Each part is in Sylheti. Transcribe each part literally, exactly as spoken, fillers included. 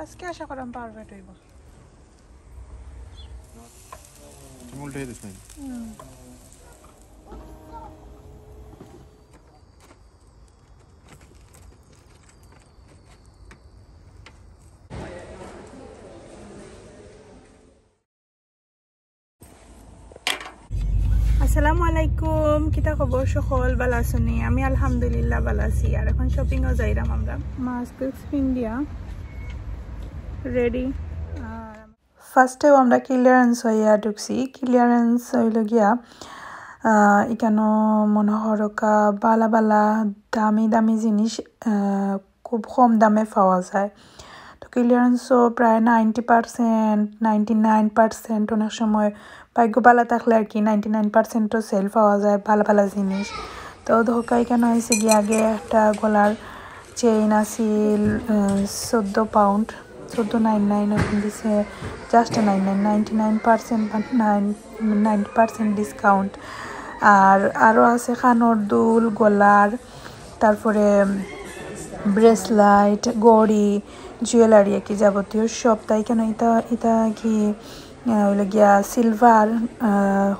আজকে আশা করাম পারফেক্ট হইব। তুমি উল্টে দিস নাই। আসসালামু আলাইকুম, কিতা খবর সকল? ভালা আছনি? আমি আলহামদুলিল্লাহ ভালা আছি। আর এখন শপিং ও যাইরাম আমরা। মাস্ক পিন্দিয়া রেডি। আর ফার্স্টেও আমরা ক্লিয়ারেন্স হইয়া ঢুকছি। ক্লিয়ারেন্স হইল গিয়া, আহ, এখানো মনে হরকা বালা বালা দামি দামি জিনিস, আহ, খুব কম দামে পাওয়া যায়। তো ক্লিয়ারেন্সও প্রায় ninety percent, ninety nine percent, অনেক সময় ভাগ্য বালা থাকলে আর কি নাইনটি নাইন পার্সেন্টও সেল পাওয়া যায় বালা বালা জিনিস। তো ধোকা এখানো হয়েছে গিয়া আগে একটা গলার চেইন আছিল, আহ, চোদ্দো পাউন্ড, চোদ্দো নাইন নাইন, এখন দিছে just nine nine, ninety nine percent বা নাইন নাইনটি পার্সেন্ট ডিসকাউন্ট। আর আরও আছে কানোর দুল, গলার, তারপরে ব্রেসলাইট, ঘড়ি, জুয়েলারি আর কি যাবতীয় সব। তাই কেন এটা এটা কি, আহ, হইল গিয়া সিলভার,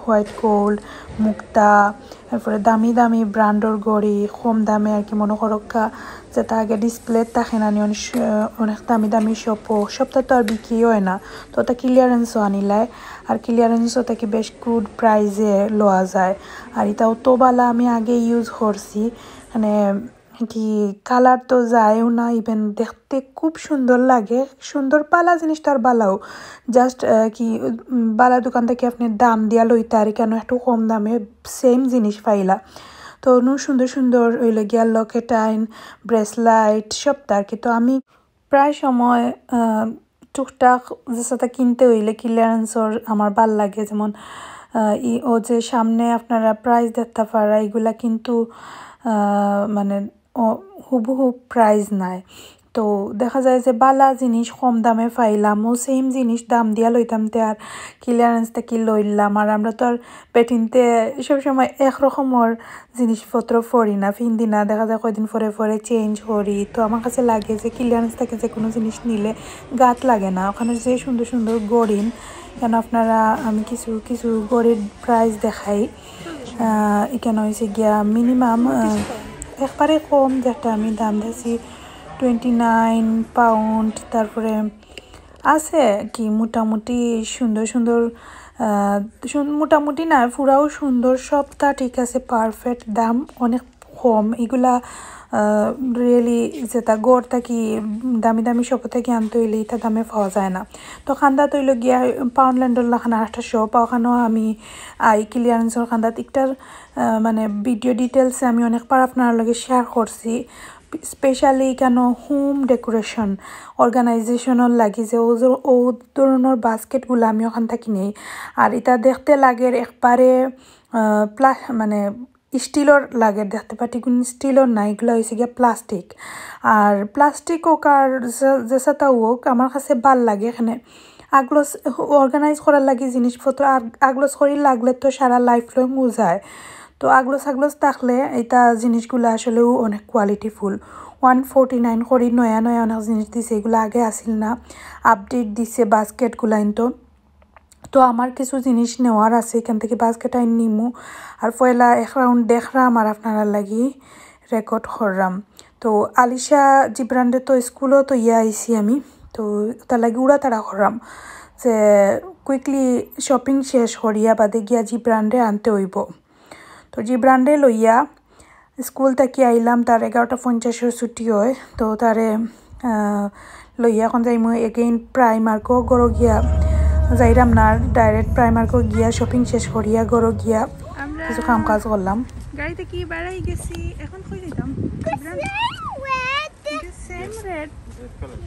হোয়াইট গোল্ড, মুক্তা, তারপরে দামি দামি ব্র্যান্ডর ঘড়ি, কম দামে আর কি, মনে করক্কা যেটা আগে ডিসপ্লে থাকে না নি, অনেক স- অনেক দামি দামি শপও, সবটা তো আর বিক্রি হয় না। তো ওটা ক্লিয়ারেন্সও আনিলায়। আর ক্লিয়ারেন্সও থাকি বেশ গুড প্রাইসে লওয়া যায়। আর এটাও তো বালা, আমি আগে ইউজ করছি, মানে কি, কালার তো যায়ও না, ইভেন দেখতে খুব সুন্দর লাগে। সুন্দর, বালা জিনিস তো আর বালাও, জাস্ট কি, উম, বালা দোকান থাকি আপনি দাম দিয়া লইতা আর কেন একটু কম দামে সেম জিনিস পাইলা। তো নু সুন্দর সুন্দর হইল গিয়া লকেটাইন, ব্রেসলাইট সবটা আর কি। তো আমি প্রায় সময়, আহ, টুকটাক যেসাটা কিনতে হইলে ক্লিয়ারেন্সর আমার ভাল লাগে। যেমন, আহ, ই ও যে সামনে আপনারা প্রাইস দেখতে পারা, এগুলা কিন্তু, আহ, মানে, ও হুবহু প্রাইস নাই। তো দেখা যায় যে বালা জিনিস কম দামে পাইলাম, ও সেম জিনিস দাম দিয়া লইতাম তে আর ক্লিয়ারেন্স থাকি লইলাম। আর আমরা তো আর বেটিন্তে সবসময় এক রকমর জিনিসপত্র পরি না, পিন্দি না, দেখা যায় কয়দিন পরে পরে চেঞ্জ করি। তো আমার কাছে লাগে যে ক্লিয়ারেন্স থাকি যে কোনো জিনিস নিলে গাত লাগে না। ওখানো যে সুন্দর সুন্দর ঘড়িন, কেন আপনারা, আমি কিছু কিছু ঘড়ির প্রাইস দেখাই। আহ, এখানো হইছে গিয়া মিনিমাম, আহ, একবারে কম যেটা আমি দাম দিছি টোয়েন্টি নাইন পাউন্ড। তারপরে আছে কি মোটামুটি সুন্দর সুন্দর, আহ, সুন- মোটামুটি না, পুরাও সুন্দর, সবটা ঠিক আছে, পারফেক্ট, দাম অনেক কম। এগুলা রিয়েলি যেটা ঘর থাকি দামি দামি শপ থাকি আনতে হইলে এটা দামে পাওয়া যায় না। তো কান্দাত হইল গিয়া পাউন্ডল্যান্ডর লাখান আর একটা শপ, ওখানেও আমি আই ক্লিয়ারেন্সর কান্দাত একটার, আহ, মানে ভিডিও ডিটেলসে আমি অনেকবার আপনার লগে শেয়ার করছি। স্পেশালি কেন হোম ডেকোরেশন অর্গানাইজেশনের লাগি যে ও জ- ও ধরনের বাস্কেটগুলো আমি ওখান থাকি নেই। আর এটা দেখতে লাগে একবারে, আহ, প্লা- মানে স্টিলর লাগে দেখতে, বাট এগুলো স্টিলর না, এগুলো হয়েছে গিয়া প্লাস্টিক। আর প্লাস্টিক হোক আর যে- যেসাটা হোক, আমার কাছে ভাল লাগে। এখানে আগলস অর্গানাইজ করার লাগি জিনিসপত্র আর আগলস করি লাগলে তো সারা লাইফ লং যায়। তো আগলস আগলস থাকলে এটা জিনিসগুলো আসলেও অনেক কোয়ালিটিফুল। ওয়ান ফোরটি নাইন করি নয়া নয়া অনেক জিনিস দিছে, এগুলো আগে আসিল না, আপডেট দিছে বাস্কেটগুলাইন। তো তো আমার কিছু জিনিস নেওয়ার আছে, এখান থেকে বাস্কেট আইন নিমু। আর পয়লা এক রাউন্ড দেখরাম আর আপনারা লাগি রেকর্ড কররাম। তো আলিশা জিব্রানরে তো স্কুলও তো ইয়া আইছি আমি, তো তার লাগি উড়াতাড়া কররাম যে কুইকলি শপিং শেষ করিয়া বাদে গিয়া জিব্রানরে আনতে হইব। তো জিব্রানরে লইয়া স্কুল থাকি আইলাম, তার এগারোটা পঞ্চাশর ছুটি হয়। তো তারে, আহ, লইয়া এখন যাইমু এগেইন প্রাইমার্কো গরো গিয়া, যাইরাম না, ডাইরেক্ট প্রাইমার্কো গিয়া শপিং শেষ করিয়া গরো গিয়া আমরা কিছু কাম কাজ করলাম। গাড়ি থাকি বাড়াই গেছি, এখন কই যাইতাম? Same red.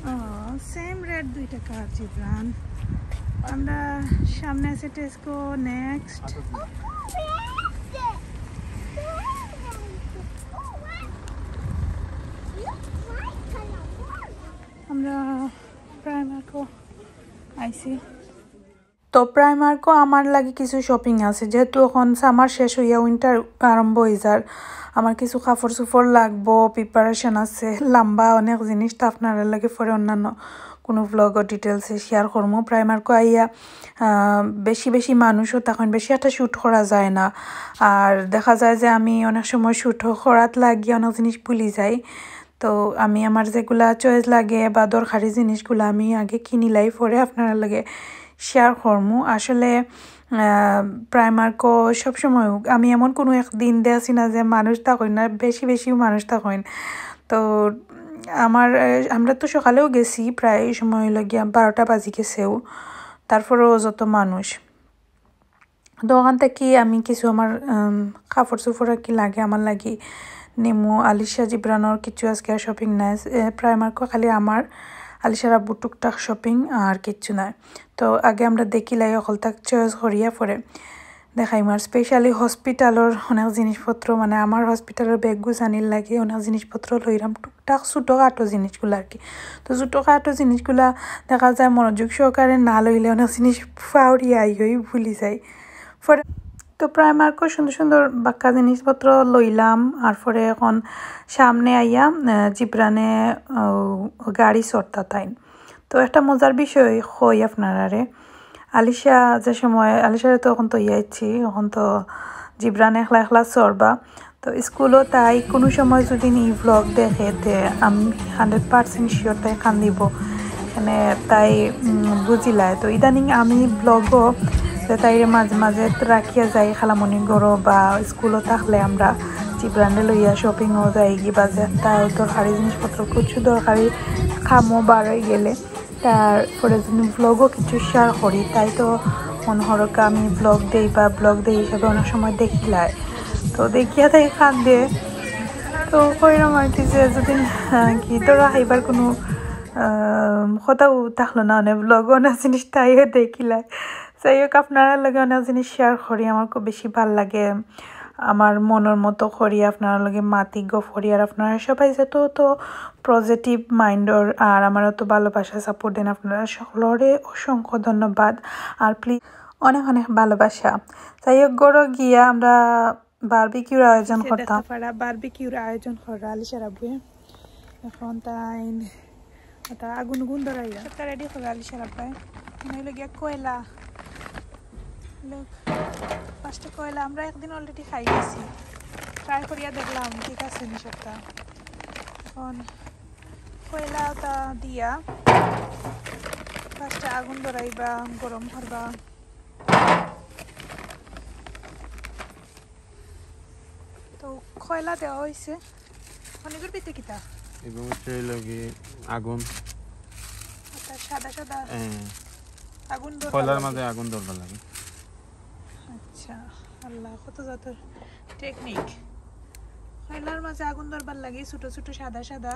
ও, সেম রেড দুইটা কার জিব্রান। আমরা সামনে আছে টেস্কো, নেক্সট। আমরা প্রাইমার্কো আইছি। তো প্রাইমার্কও আমার লাগি কিছু শপিং আছে, যেহেতু এখন সামার শেষ হইয়া উইন্টার আরম্ভ হয়ে যার। আমার কিছু কাপড় চোপড় লাগবো, প্রিপারেশন আছে, লম্বা অনেক জিনিস, তো আপনারা লাগে পরে অন্যান্য কোনো ভ্লগও ডিটেলসে শেয়ার করমু। প্রাইমার্কও আইয়া আহ, বেশি বেশি মানুষও তখন বেশি একটা শ্যুট করা যায় না। আর দেখা যায় যে আমি অনেক সময় শ্যুট করাত লাগিয়া অনেক জিনিস ভুলি যাই। তো আমি আমার যেগুলা চয়েস লাগে বা দরকারি জিনিসগুলা আমি আগে কিনিলাই, পরে আপনারা লগে শেয়ার করমু। আসলে প্রাইমার্কও সবসময়, আমি এমন কোনো এক দিন দেখছি না যে মানুষ থাকইন না, বেশি বেশিও মানুষ থাকইন। তো আমার আহ, আমরা তো সকালেও গেছি, প্রায় সময় হইল গিয়া বারোটা বাজি গেছেও, তারপরেও যত মানুষ। তো ওখান থেকে আমি কিছু আমার উম, কাপড় চোপড় আর কি লাগে আমার লাগি নেমু। আলিশা জিব্রানোর কিছু আজকে আর শপিং নাই, প্রাইমার্কও খালি আমার, আলিশার আব্বু টুকটাক শপিং আর কিচ্ছু নাই। তো আগে আমরা দেখিলাই, অকলতা চয়েস করিয়া পরে দেখাইমু। আর স্পেশালি হসপিটালর অনেক জিনিসপত্র, মানে আমার হসপিটালর ব্যাগ গুছানির লাগি অনেক জিনিসপত্র লইরাম, টুকটাক ছোটোখাটো জিনিসগুলা আর কি। তো ছোটোখাটো জিনিসগুলা দেখা যায় মনোযোগ সহকারে না লইলে অনেক জিনিস ফাউরিয়া আই হই ভুলি যাই। পরে তো প্রাইমার্কও সুন্দর সুন্দর বাক্কা জিনিসপত্র লইলাম। আর পরে এখন সামনে আইয়া আহ, জিব্রানে আহ, গাড়ি চড়তা তাইন। তো একটা মজার বিষয় কই আপনারারে, আলিশা যে সময়, আলিশারে তো এখন তো ইয়াইছি, এখন তো জিব্রান একলা একলা চড়বা। তো স্কুলও তাই কোনো সময় যদি ই ভ্লগ দেখে, তে আমি হান্ড্রেড পার্সেন্ট শিওর তাই কান্দিব। এখানে তাই উম, বুঝিলায়। তো ইদানিং আমি ভ্লগও যে তাইরে মাঝে মাঝে রাখিয়া যাই খালামণি ঘরো বা স্কুলও থাকলে আমরা জিব্রানরে লইয়া শপিংও যাই কি বা যে একটা দরকারি জিনিসপত্র কিছু দরকারি কামও বার হয়ে গেলে তারপরে যদি ভ্লগও কিছু শেয়ার করি, তাই তো মনে হরকা আমি ভ্লগ দেই বা ভ্লগ দেই হিসাবে অনেক সময় দেখিলায়। তো দেখিয়া তাই কান্দে। তো কইরাম আর কি যে যদি আহ, কি ধরো হাইবার কোনো আহ, কথাও থাকলো না, মানে ভ্লগও না জিনিস তাইও দেখিলায়। যাই হোক, আপনারা লগে অনেক জিনিস শেয়ার করি, আমার খুব বেশি ভালা লাগে। আমার মনর মতো করি, আপনারা লগে মাতি গফ করি, আর আপনারা সবাই যত তো পজিটিভ মাইন্ডর আর আমার তো ভালোবাসা সাপোর্ট দেন, আপনারা সকলরে অসংখ্য ধন্যবাদ। আর প্লিজ অনেক অনেক ভালোবাসা। যাই হোক, ঘরো গিয়া আমরা বারবিকিউর আয়োজন করতাম। বারবিকিউর আয়োজন কররা আলিশার আব্বুয়ে। এখন তাই ওটা আগুন উগুন ধরাইয়া একটা রেডি করে আলিশার আব্বায়। মানে হইলো গিয়া কয়লা। Look, পাঁচটা কয়লা আমরা একদিন অলরেডি খাই গেছি, ট্রাই করিয়া দেখলাম ঠিক আছে নি সবটা। এখন কয়লা ওটা দিয়া পাঁচটা আগুন ধরাইবা, গরম করবা। তো কয়লা দেওয়া হইছে। অনেকের পিঠে কিতা? এবং হচ্ছে হইলো গিয়ে আগুন। আচ্ছা, সাদা সাদা হ্যাঁ। আগুন ধরবার কয়লার লাগে। মাঝে আগুন ধরবার লাগে। আচ্ছা, আল্লাহ, কত জাতর টেকনিক। কয়লার মাঝে আগুন ধরবার লাগে, ছোট ছোট সাদা সাদা,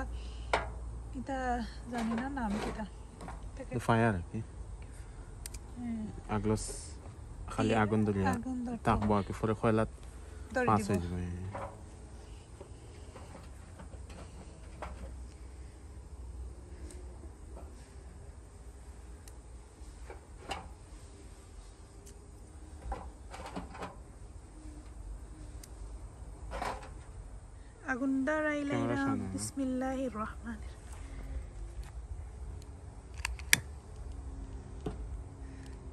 এটা জানি না নাম কিতা। ফায়ার আর কি। হ্যাঁ। আগলো খালি আগুন ধরিয়া আগুন ধরতে থাকবো আর কি, পরে কয়লাত ধরে পাস দিব। হয়ে যাবে। আগুন ধরাইলাইরাম। বিসমিল্লাহির রহমানির রহিম।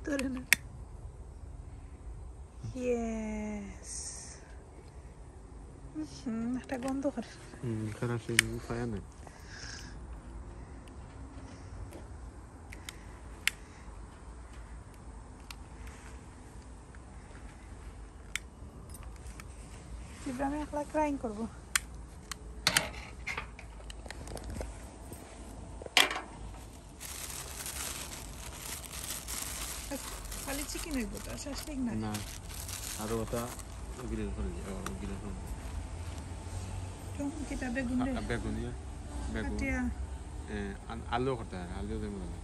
ধরে না। ইয়েস। হুম, একটা গন্ধ করে। হুম, খারাপ সেই ফায়ার নাই। আমি একলা ক্রাইং করবো। খালি চিকেন হইব তো, শাসলিক না? না, আরো ওটা গ্রিল করে দিই, ও, গ্রিল করে দিই। কিতা বেগুন রে? আ-, বেগুন, ইয়া, বেগুন। এ, আন-, আলু করতে হয়, আলু দিয়ে মনে হয়।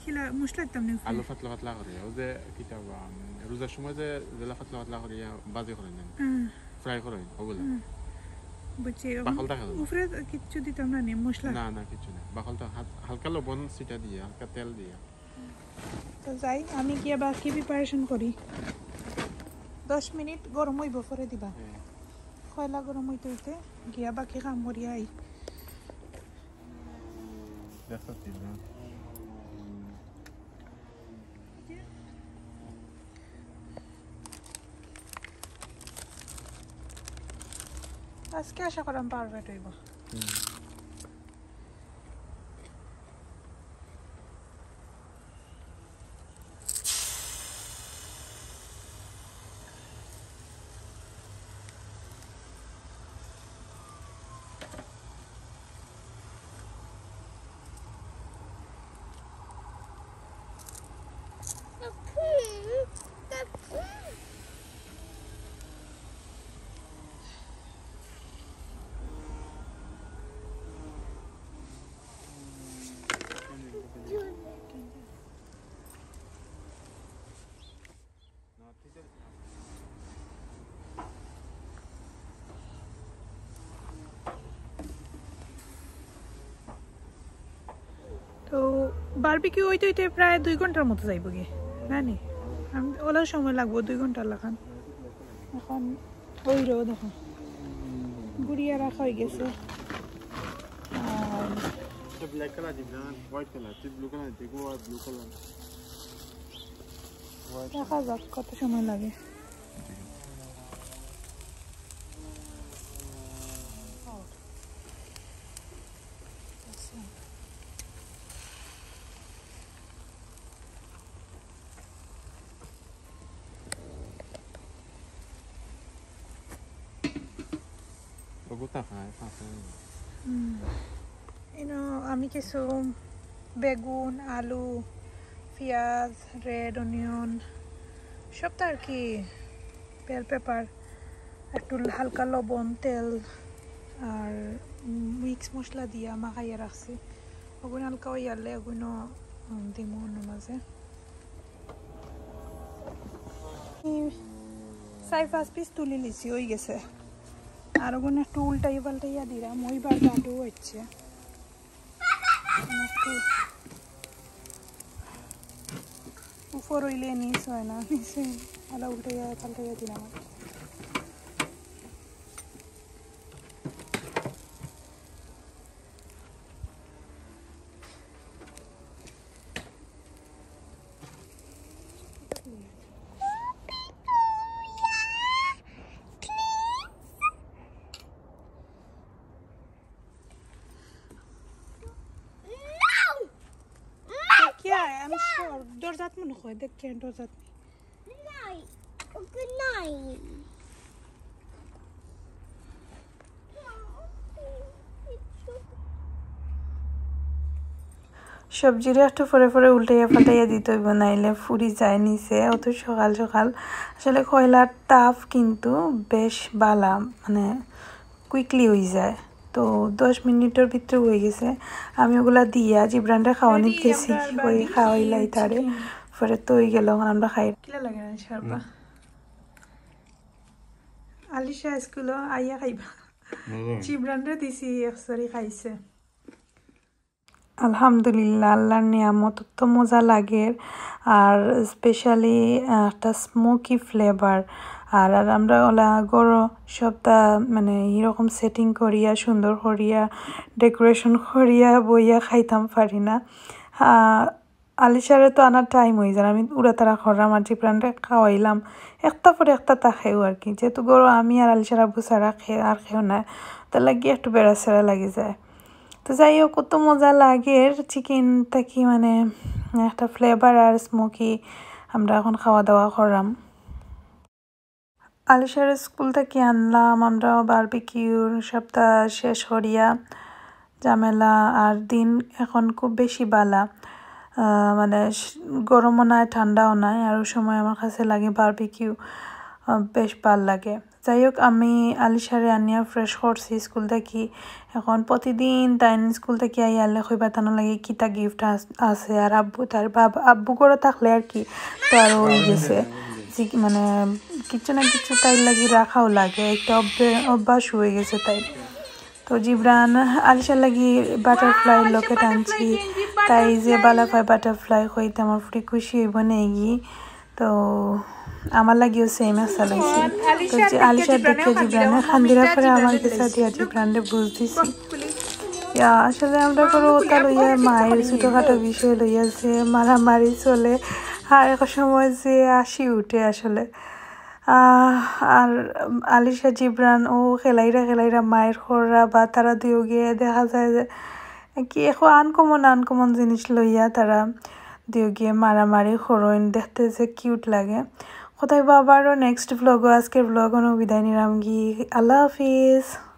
খিলা মশলা দিতাম না উপরে? আলু পাতলা পাতলা করে, ওই যে কিতা বা, উম, রোজার সময় যে যেলা পাতলা পাতলা করে, ইয়া, ভাজি করে নেন। হুম। ফ্রাই করে, ওগুলা। হুম। বুঝছি, এখন বাকলটা খেলো না। উপরে কিচ্ছু দিতাম না নি, মশলা? না, না, কিচ্ছু না। বাকলটা হাত-, হালকা লবণ ছিটা দিয়ে, হালকা তেল দিয়ে। তো যাই, আমি গিয়া বাকি প্রিপারেশন করি। দশ মিনিট গরম অইবো, পরে দিবা। কয়লা গরম অইতে অইতে গিয়া বাকি কাম করি আই। আজকে আশা করাম পারফেক্ট অইবো। তো বারবিকিউ অইতে অইতে প্রায় দুই ঘন্টার মতো যাইবো গি, না নি? আমি ওলার সময় লাগবো দুই ঘন্টার লাখান। এখন ওই রোদ দেখো, গুড়িয়া রাখা হয়ে গেছে। আর ব্ল্যাক কালার দিবি না, হোয়াইট কালার, তুই ব্লু কালার দিবি, ও আর ব্লু কালার। দেখা যাক কত সময় লাগে। হুম। ইনো আমি কিছু বেগুন, আলু, পিঁয়াজ, রেড অনিয়ন, সবতা আর কি, বেল পেপার, একটু হালকা লবণ, তেল আর মিক্স মশলা দিয়া মাখাইয়া রাখছি। ওগুন হালকা অইয়ালে ওগুনও, উম, দিমু অন্যর মাঝে। এই চাইর পাঁচ পিস তুলি লিছি, অই গেছে। আর ওগুন একটু উল্টাইয়া পাল্টাইয়া দিলাম, ওই বার লাডু হচ্ছে। একটু উপর অইলে নিচ হয় না, নিচ অইলে আলা উল্টাইয়া পাল্টাইয়া দিলাম। কিয়া? আমি শিওর। দরজাত মনে হয়, দেখ কে দরজাত। নাই, ওকে নাই। সবজিরে একটু পরে পরে উল্টাইয়া পাল্টাইয়া দিতে হইব, নাইলে পুড়ি যায় নিচে। অত সকাল সকাল আসলে কয়লার তাপ কিন্তু বেশ বালা, মানে কুইকলি হয়ে যায়। তো দশ মিনিটর ভিতরে হয়ে গেছে। আমি ওগুলা দিয়া জিবরানরে খাওয়ানিত গেছি, কি করি খাওয়াইলাই তারে। পরে তো হয়ে গেল, এখন আমরা খাই। কিলা লাগে না শারবা? আলিশা স্কুলো আইয়া খাইবা। জিবরানরে দিছি, এক সারি খাইছে। আলহামদুলিল্লাহ, আল্লাহর নিয়ামত, অত মজা লাগের। আর স্পেশালি, আহ, একটা স্মোকি ফ্লেভার। আর, আর আমরা ওলা গরো সবটা মানে এরকম সেটিং করিয়া, সুন্দর করিয়া, ডেকোরেশন করিয়া বইয়া খাইতাম পারি না। আহ, আলিশারে তো আনার টাইম হয়ে যায়, আমি উড়াতাড়া করলাম আর জিবরানরে খাওয়াইলাম। একটা পরে একটা তা খেয়েও আর কি, যেহেতু গরো আমি আর আলিশার আব্বু ছাড়া খেয়ে আর খেয়েও না, তার লাগি একটু বেড়াছেড়া লাগি যায়। তো যাই হোক, কত মজা লাগের চিকেন থাকি, মানে একটা ফ্লেভার আর স্মোকি। আমরা এখন খাওয়া দাওয়া করলাম। আলিশারে স্কুল থাকি আনলাম আমরা, বারবিকিউর সবটা শেষ করিয়া ঝামেলা। আর দিন এখন খুব বেশি বালা, আহ, মানে শ-, গরমও নাই, ঠান্ডাও নাই, আর ওই সময় আমার কাছে লাগে বারবিকিউ, আহ, বেশ ভালা লাগে। যাই হোক, আমি আলিশারে আনিয়া ফ্রেশ করছি স্কুল থাকি। এখন প্রতিদিন তাইন স্কুল থাকি আইয়ালে কইবা তান লাগি কিতা গিফট আস-, আছে, আর আব্বু তার বাবা, আব্বু গরো থাকলে আর কি, তো আরো হয়ে গেছে যে কি-, মানে কিছু না কিছু তাইর লাগি রাখাও লাগে, একটা অভ্যে-, অভ্যাস হয়ে গেছে তাই। তো জিবরান আলিশার লাগি বাটারফ্লাই লকেট আনছি, তাই যে বালা পায় বাটারফ্লাই, হইতে আমার ফুরি খুশি হইব নেগি। তো আমার লাগিও সেম একটা লইছে। তো যে আলিশার দেখে জিবরানে খান্দিরা পরে আমার গেছে দিয়া জিবরানরে বুঝ দিছি। ইয়া, আসলে আমরা করো ওটা লইয়া মায়ের ছোটোখাটো বিষয় লইয়া যে মারামারি চলে, আর এক সময় যে আসি উঠে আসলে। আহ, আর আলিশা জিবরান ও খেলাইরা খেলাইরা মায়ের খররা বা তারা দুইও গিয়ে দেখা যায় যে কি এখন আনকমন আনকমন জিনিস লইয়া তারা দুইও গিয়ে মারামারি খরইন, দেখতে যে কিউট লাগে। কোথায় বা আবারও নেক্সট ভ্লগও, আজকের ভ্লগ অনু বিদায় নিলাম গি। আল্লাহ হাফিজ।